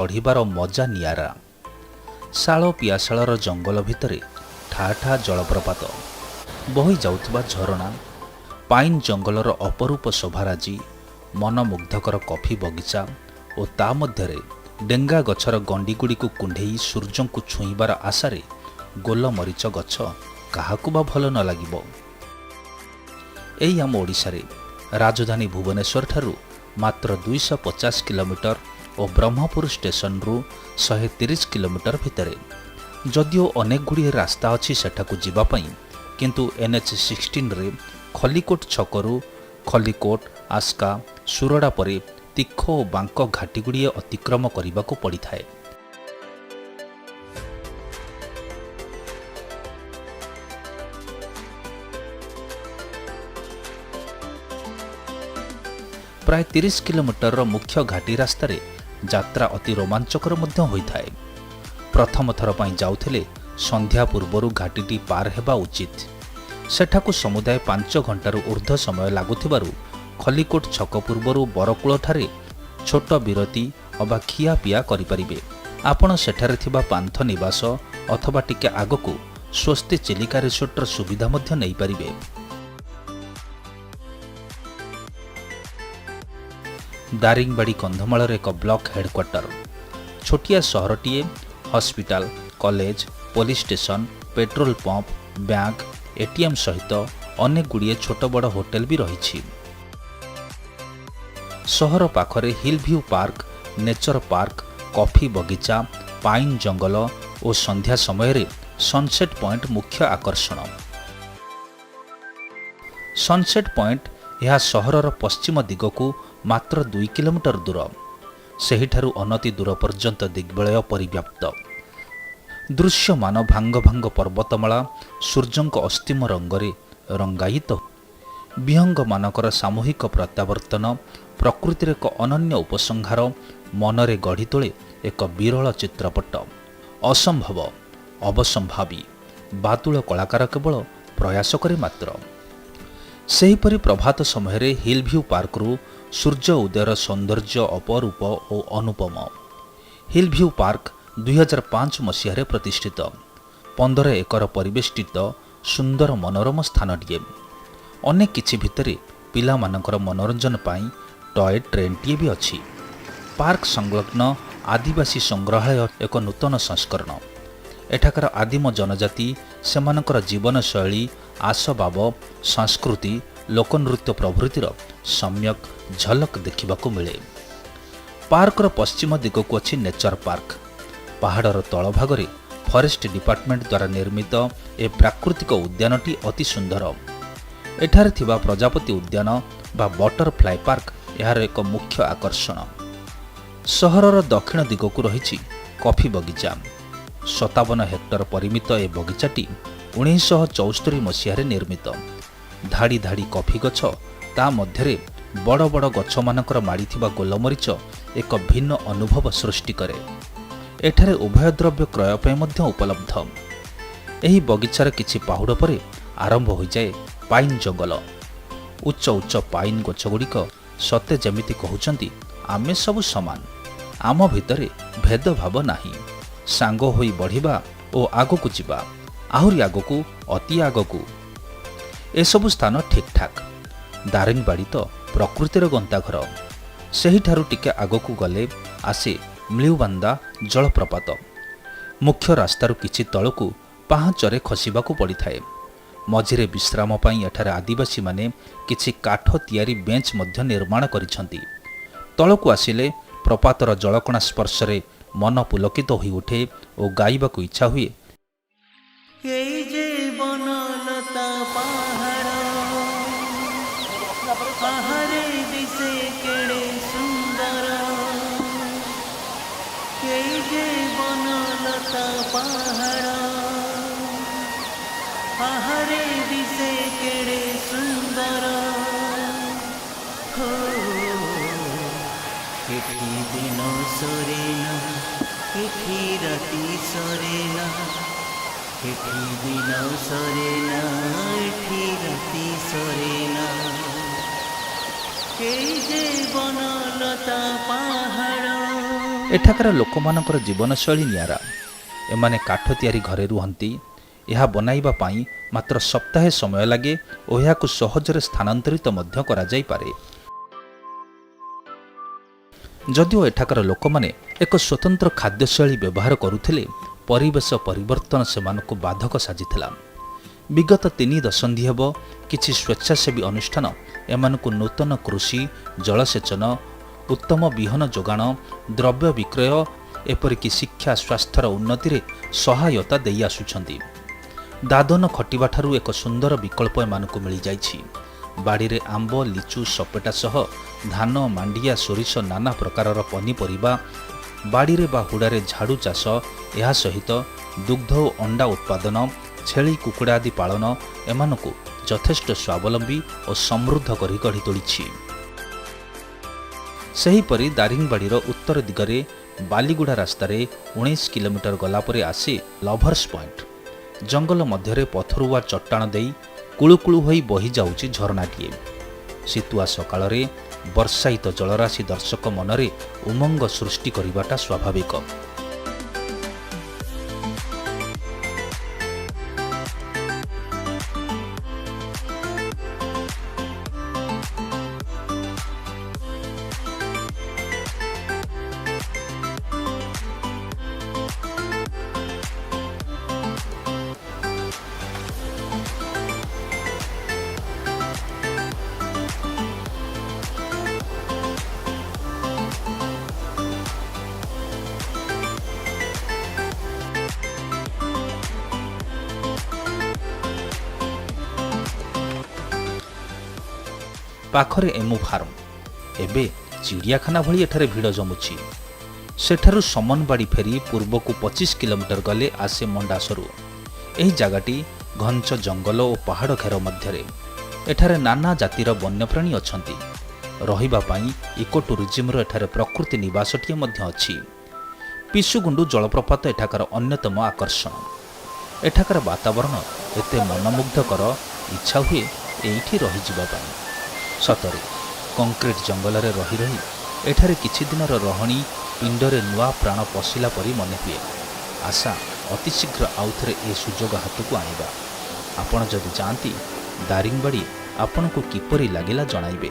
ଚଢ଼ିବାର ମଜା ନିଆରା। ଶାଳ ପିଆଶାଳର ଜଙ୍ଗଲ ଭିତରେ ଠା ଠା ଜଳପ୍ରପାତ, ବହି ଯାଉଥିବା ଝରଣା, ପାଇନ୍ ଜଙ୍ଗଲର ଅପରୂପ ଶୋଭାରାଜି, ମନମୁଗ୍ଧକର କଫି ବଗିଚା ଓ ତା ମଧ୍ୟରେ ଡେଙ୍ଗା ଗଛର ଗଣ୍ଡିଗୁଡ଼ିକୁ କୁଣ୍ଢେଇ ସୂର୍ଯ୍ୟଙ୍କୁ ଛୁଇଁବାର ଆଶାରେ ଗୋଲମରିଚ ଗଛ କାହାକୁ ବା ଭଲ ନ ଲାଗିବ? ଏଇ ଆମ ଓଡ଼ିଶାରେ ରାଜଧାନୀ ଭୁବନେଶ୍ୱରଠାରୁ ମାତ୍ର 250 କିଲୋମିଟର ଓ ବ୍ରହ୍ମପୁର ଷ୍ଟେସନରୁ 130 କିଲୋମିଟର ଭିତରେ। ଯଦିଓ ଅନେକ ଗୁଡ଼ିଏ ରାସ୍ତା ଅଛି ସେଠାକୁ ଯିବା ପାଇଁ, କିନ୍ତୁ ଏନ୍ଏଚ୍ 16ରେ ଖଲିକୋଟ ଛକରୁ ଖଲିକୋଟ, ଆସ୍କା, ସୁରଡ଼ା ପରେ ତୀଖ ଓ ବାଙ୍କ ଘାଟିଗୁଡ଼ିଏ ଅତିକ୍ରମ କରିବାକୁ ପଡ଼ିଥାଏ। ପ୍ରାୟ 30 କିଲୋମିଟରର ମୁଖ୍ୟ ଘାଟି ରାସ୍ତାରେ ଯାତ୍ରା ଅତି ରୋମାଞ୍ଚକର ମଧ୍ୟ ହୋଇଥାଏ। ପ୍ରଥମ ଥର ପାଇଁ ଯାଉଥିଲେ ସନ୍ଧ୍ୟା ପୂର୍ବରୁ ଘାଟିଟି ପାର ହେବା ଉଚିତ। ସେଠାକୁ ସମୁଦାୟ 5 ଘଣ୍ଟାରୁ ଉର୍ଦ୍ଧ୍ୱ ସମୟ ଲାଗୁଥିବାରୁ ଖଲିକୋଟ ଛକ ପୂର୍ବରୁ ବରକୂଳଠାରେ ଛୋଟ ବିରତି ଅବା ଖିଆପିଆ କରିପାରିବେ ଆପଣ। ସେଠାରେ ଥିବା ପାନ୍ଥ ନିବାସ ଅଥବା ଟିକେ ଆଗକୁ ସ୍ୱସ୍ତି ଚିଲିକା ରିସୋର୍ଟର ସୁବିଧା ମଧ୍ୟ ନେଇପାରିବେ। ଦାରିଙ୍ଗବାଡ଼ି କନ୍ଧମାଳର ଏକ ବ୍ଲକ ହେଡ଼କ୍ୱାର୍ଟର। ଛୋଟିଆ ସହରଟିଏ। Hospital, college, police station, petrol pump, bank, ATM ସହିତ ଅନେକ ଗୁଡ଼ିଏ ଛୋଟ ବଡ଼ ହୋଟେଲ ବି ରହିଛି। ସହର ପାଖରେ hill view park, nature park, coffee ବଗିଚା, ପାଇନ୍ ଜଙ୍ଗଲ ଓ ସନ୍ଧ୍ୟା ସମୟରେ ସନସେଟ୍ ପଏଣ୍ଟ ମୁଖ୍ୟ ଆକର୍ଷଣ। ସନସେଟ୍ ପଏଣ୍ଟ, ଏହା ସହରର ପଶ୍ଚିମ ଦିଗକୁ ମାତ୍ର 2 କିଲୋମିଟର ଦୂର। ସେହିଠାରୁ ଅନତି ଦୂର ପର୍ଯ୍ୟନ୍ତ ଦିଗ୍ବଳୟ ପରିବ୍ୟାପ୍ତ ଦୃଶ୍ୟମାନ ଭାଙ୍ଗ ଭାଙ୍ଗ ପର୍ବତମାଳା ସୂର୍ଯ୍ୟଙ୍କ ଅସ୍ତିମ ରଙ୍ଗରେ ରଙ୍ଗାୟିତ। ବିହଙ୍ଗମାନଙ୍କର ସାମୂହିକ ପ୍ରତ୍ୟାବର୍ତ୍ତନ ପ୍ରକୃତିର ଏକ ଅନନ୍ୟ ଉପସଂହାର ମନରେ ଗଢ଼ି ତୋଳେ ଏକ ବିରଳ ଚିତ୍ରପଟ। ଅସମ୍ଭବ ଅବସମ୍ଭାବୀ, ବାତୁଳ କଳାକାର କେବଳ ପ୍ରୟାସ କରେ ମାତ୍ର। ସେହିପରି ପ୍ରଭାତ ସମୟରେ ହିଲ୍ ଭ୍ୟୁ ପାର୍କରୁ ସୂର୍ଯ୍ୟ ଉଦୟର ସୌନ୍ଦର୍ଯ୍ୟ ଅପରୂପ ଓ ଅନୁପମ। ହିଲ୍ ଭ୍ୟୁ ପାର୍କ 2005 ମସିହାରେ ପ୍ରତିଷ୍ଠିତ। 15 ଏକର ପରିବେଷ୍ଟିତ ସୁନ୍ଦର ମନୋରମ ସ୍ଥାନଟିଏ। ଅନେକ କିଛି ଭିତରେ ପିଲାମାନଙ୍କର ମନୋରଞ୍ଜନ ପାଇଁ ଟୟ ଟ୍ରେନ୍ଟିଏ ବି ଅଛି। ପାର୍କ ସଂଲଗ୍ନ ଆଦିବାସୀ ସଂଗ୍ରହାଳୟ ଏକ ନୂତନ ସଂସ୍କରଣ। ଏଠାକାର ଆଦିମ ଜନଜାତି, ସେମାନଙ୍କର ଜୀବନଶୈଳୀ, ଆସବାବ, ସଂସ୍କୃତି, ଲୋକନୃତ୍ୟ ପ୍ରଭୃତିର ସମ୍ୟକ ଝଲକ ଦେଖିବାକୁ ମିଳେ। ପାର୍କର ପଶ୍ଚିମ ଦିଗକୁ ଅଛି ନେଚର ପାର୍କ। ପାହାଡ଼ର ତଳଭାଗରେ ଫରେଷ୍ଟ ଡିପାର୍ଟମେଣ୍ଟ ଦ୍ୱାରା ନିର୍ମିତ ଏ ପ୍ରାକୃତିକ ଉଦ୍ୟାନଟି ଅତି ସୁନ୍ଦର। ଏଠାରେ ଥିବା ପ୍ରଜାପତି ଉଦ୍ୟାନ ବା ବଟରଫ୍ଲାଏ ପାର୍କ ଏହାର ଏକ ମୁଖ୍ୟ ଆକର୍ଷଣ। ସହରର ଦକ୍ଷିଣ ଦିଗକୁ ରହିଛି କଫି ବଗିଚା। 57 ହେକ୍ଟର ପରିମିତ ଏ ବଗିଚାଟି 1974 ମସିହାରେ ନିର୍ମିତ। ଧାଡ଼ି ଧାଡ଼ି କଫି ଗଛ, ତା ମଧ୍ୟରେ ବଡ଼ ବଡ଼ ଗଛମାନଙ୍କର ମାଡ଼ିଥିବା ଗୋଲମରିଚ ଏକ ଭିନ୍ନ ଅନୁଭବ ସୃଷ୍ଟି କରେ। ଏଠାରେ ଉଭୟ ଦ୍ରବ୍ୟ କ୍ରୟ ପାଇଁ ମଧ୍ୟ ଉପଲବ୍ଧ। ଏହି ବଗିଚାର କିଛି ପାହୁଡ଼ ପରେ ଆରମ୍ଭ ହୋଇଯାଏ ପାଇନ୍ ଜଙ୍ଗଲ। ଉଚ୍ଚ ଉଚ୍ଚ ପାଇନ୍ ଗଛଗୁଡ଼ିକ ସତେ ଯେମିତି କହୁଛନ୍ତି, ଆମେ ସବୁ ସମାନ, ଆମ ଭିତରେ ଭେଦଭାବ ନାହିଁ। ସାଙ୍ଗ ହୋଇ ବଢ଼ିବା ଓ ଆଗକୁ ଯିବା, ଆହୁରି ଆଗକୁ, ଅତି ଆଗକୁ। ଏସବୁ ସ୍ଥାନ ଠିକ୍ଠାକ୍। ଦାରିଙ୍ଗବାଡ଼ି ତ ପ୍ରକୃତିର ଗନ୍ତାଘର। ସେହିଠାରୁ ଟିକେ ଆଗକୁ ଗଲେ ଆସେ ମ୍ଲିଉବାନ୍ଦା ଜଳପ୍ରପାତ। ମୁଖ୍ୟ ରାସ୍ତାରୁ କିଛି ତଳକୁ ପାହାଚରେ ଖସିବାକୁ ପଡ଼ିଥାଏ। ମଝିରେ ବିଶ୍ରାମ ପାଇଁ ଏଠାରେ ଆଦିବାସୀମାନେ କିଛି କାଠ ତିଆରି ବେଞ୍ଚ ମଧ୍ୟ ନିର୍ମାଣ କରିଛନ୍ତି। ତଳକୁ ଆସିଲେ ପ୍ରପାତର ଜଳକଣା ସ୍ପର୍ଶରେ ମନ ପୁଲକିତ ହୋଇଉଠେ ଓ ଗାଇବାକୁ ଇଚ୍ଛା ହୁଏ। ଏଇ ଯେ ବନଲତା ପାହାଡ଼, ପାହାଡ଼େ ଦିଶେ କେଡ଼େ ସୁନ୍ଦର। ଏଇ ଯେ ବନଲତା ପାହାଡ଼, ପାହାଡ଼େ ଦିଶେ କେଡ଼େ ସୁନ୍ଦର। ହୋ, ଏଠି ଦିନ ସରେ ନା, ଏଠି ରାତି ସରେ ନା। ଏଠି ଦିନ ସରେ ନା, ଏଠି ରାତି ସରେ ନା। ଏଇ ଯେ ବନଲତା ପାହାଡ଼। ଏଠାକାର ଲୋକମାନଙ୍କର ଜୀବନଶୈଳୀ ନିଆରା। ଏମାନେ କାଠ ତିଆରି ଘରେ ରୁହନ୍ତି। ଏହା ବନାଇବା ପାଇଁ ମାତ୍ର ସପ୍ତାହେ ସମୟ ଲାଗେ ଓ ଏହାକୁ ସହଜରେ ସ୍ଥାନାନ୍ତରିତ ମଧ୍ୟ କରାଯାଇପାରେ। ଯଦିଓ ଏଠାକାର ଲୋକମାନେ ଏକ ସ୍ୱତନ୍ତ୍ର ଖାଦ୍ୟଶୈଳୀ ବ୍ୟବହାର କରୁଥିଲେ, ପରିବେଶ ପରିବର୍ତ୍ତନ ସେମାନଙ୍କୁ ବାଧକ ସାଜିଥିଲା। ବିଗତ 3 ଦଶନ୍ଧି ହେବ କିଛି ସ୍ୱେଚ୍ଛାସେବୀ ଅନୁଷ୍ଠାନ ଏମାନଙ୍କୁ ନୂତନ କୃଷି, ଜଳସେଚନ, ଉତ୍ତମ ବିହନ ଯୋଗାଣ, ଦ୍ରବ୍ୟ ବିକ୍ରୟ, ଏପରିକି ଶିକ୍ଷା, ସ୍ୱାସ୍ଥ୍ୟର ଉନ୍ନତିରେ ସହାୟତା ଦେଇ ଆସୁଛନ୍ତି। ଦାଦନ ଖଟିବା ଠାରୁ ଏକ ସୁନ୍ଦର ବିକଳ୍ପ ଏମାନଙ୍କୁ ମିଳିଯାଇଛି। ବାଡ଼ିରେ ଆମ୍ବ, ଲିଚୁ, ସପେଟା ସହ ଧାନ, ମାଣ୍ଡିଆ, ସୋରିଷ, ନାନା ପ୍ରକାରର ପନିପରିବା, ବାଡ଼ିରେ ବା ହୁଡ଼ାରେ ଝାଡ଼ୁ ଚାଷ, ଏହା ସହିତ ଦୁଗ୍ଧ ଓ ଅଣ୍ଡା ଉତ୍ପାଦନ, ଛେଳି, କୁକୁଡ଼ା ଆଦି ପାଳନ ଏମାନଙ୍କୁ ଯଥେଷ୍ଟ ସ୍ୱାବଲମ୍ବୀ ଓ ସମୃଦ୍ଧ କରି ଗଢ଼ି ତୋଳିଛି। ସେହିପରି ଦାରିଙ୍ଗବାଡ଼ିର ଉତ୍ତର ଦିଗରେ ବାଲିଗୁଡ଼ା ରାସ୍ତାରେ 19 କିଲୋମିଟର ଗଲା ପରେ ଆସେ ଲଭର୍ସ ପଏଣ୍ଟ। ଜଙ୍ଗଲ ମଧ୍ୟରେ ପଥରୁଆ ଚଟ୍ଟାଣ ଦେଇ କୁଳୁକୁଳୁ ହୋଇ ବହିଯାଉଛି ଝରଣାଟିଏ। ଶୀତୁଆ ସକାଳରେ ବର୍ଷାୟିତ ଜଳରାଶି ଦର୍ଶକ ମନରେ ଉମଙ୍ଗ ସୃଷ୍ଟି କରିବାଟା ସ୍ୱାଭାବିକ। ପାଖରେ ଏମୁ ଫାର୍ମ। ଏବେ ଚିଡ଼ିଆଖାନା ଭଳି ଏଠାରେ ଭିଡ଼ ଜମୁଛି। ସେଠାରୁ ସମନବାଡ଼ି ଫେରି ପୂର୍ବକୁ 25 କିଲୋମିଟର ଗଲେ ଆସେ ମଣ୍ଡାସରୁ। ଏହି ଜାଗାଟି ଘଞ୍ଚ ଜଙ୍ଗଲ ଓ ପାହାଡ଼ ଘେର ମଧ୍ୟରେ। ଏଠାରେ ନାନା ଜାତିର ବନ୍ୟପ୍ରାଣୀ ଅଛନ୍ତି। ରହିବା ପାଇଁ ଇକୋ ଟୁରିଜିମର ଏଠାରେ ପ୍ରକୃତି ନିବାସଟିଏ ମଧ୍ୟ ଅଛି। ପିସୁଗୁଣ୍ଡୁ ଜଳପ୍ରପାତ ଏଠାକାର ଅନ୍ୟତମ ଆକର୍ଷଣ। ଏଠାକାର ବାତାବରଣ ଏତେ ମନମୁଗ୍ଧକର, ଇଚ୍ଛା ହୁଏ ଏଇଠି ରହିଯିବା ପାଇଁ। ସତରେ କଂକ୍ରିଟ ଜଙ୍ଗଲରେ ରହି ରହି ଏଠାରେ କିଛି ଦିନର ରହଣି ପିଣ୍ଡରେ ନୂଆ ପ୍ରାଣ ପଶିଲା ପରି ମନେ ହୁଏ। ଆଶା, ଅତିଶୀଘ୍ର ଆଉଥରେ ଏ ସୁଯୋଗ ହାତକୁ ଆଣିବା। ଆପଣ ଯଦି ଯାଆନ୍ତି ଦାରିଙ୍ଗବାଡ଼ି, ଆପଣଙ୍କୁ କିପରି ଲାଗିଲା ଜଣାଇବେ।